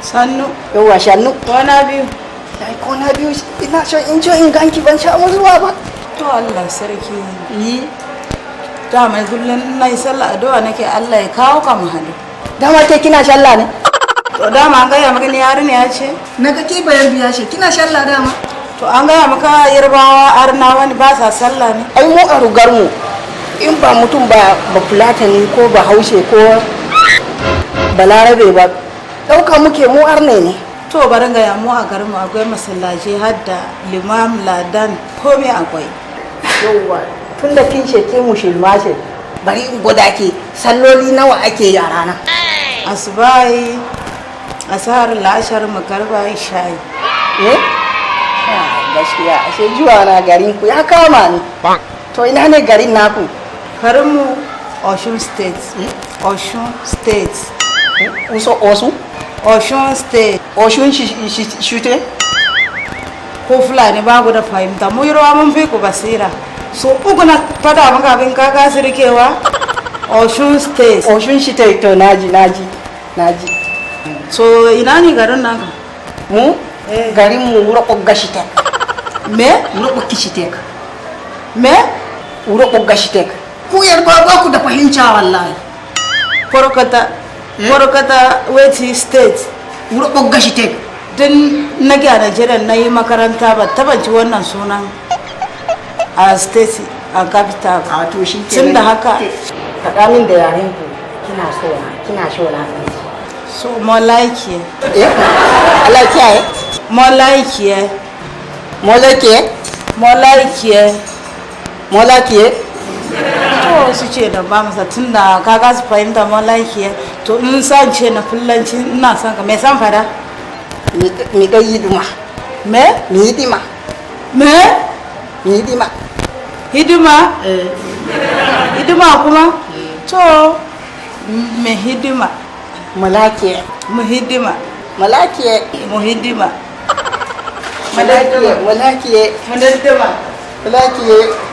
Sannu. Yauwa shannu. Kwana biyu. Ai kwana biyu ina son in jo in ganki, ban samu zuwa ba. To, Allah sarki. Yi. Dama kullum ina yi sallah, addu'a nake Allah ya kawo ka mu hadu. Dama ke kina sallah ne? To, dama an gaya maka ni yarinya ce? Na ga ke bayan biya shi kina sallah dama. To, an gaya maka Yarbawa arnawa ne ba sa sallah ne? Ai mu a rugar mu in ba mutum ba ba Fulatani ko ba Haushe ko Balarabe ba, ɗauka muke mu arne ne. To, bari gaya, mu a garin mu akwai masallaci har da limam, ladan, komai akwai. Yauwa, tun da kin ce ke musulma ce, bari in gwada ke, salloli nawa ake yi a rana? Asubahi, asahar, la'asar, magarba, isha'i. Eh, gaskiya ashe zuwa na garin ku ya kama ni. To, ina ne garin naku? Garinmu Osun State. Osun State. Uso Osu? Osun State. Osun shute. Ko Fulani ba ku da fahimta, mu Yarbawa mun fi ku basira. So uku na fada maka abin ka kasa rikewa. Osun State. Osun shite, to naji, naji, naji. So ina ne garin naka? Mu? Eh. Garin mu Wuro Ɓogga shite. Me? Wuro Ɓokki shite. Me? Wuro Ɓogga shite. Ku Yarbawa ba ku da fahimta wallahi. Korokata. Korokata weti state. Wuro Ɓogga shite. Tun nake a Najeriya na yi makaranta, ba taba ji wannan sunan a state a capital ba. A to shi. Tun da haka. Faɗa min da yaren ku, kina so na, kina so na. So more like here. Eh, Allah kiyaye. More like here. Mola ke. More like here. Mola ke. To, su ce da ba masa tun da ka su fahimta, more like here. To, in san ce na Fulanci ina son ka, me san fada? Mi ɗo yiɗuma. Me? Mi yiɗima. Me? Mi yiɗima. Hidima? Hidima kuma? To, me hidima? Malake. Mu hidima. Malake. Mu hidima. Malake, malake. Mu hidima. Malake.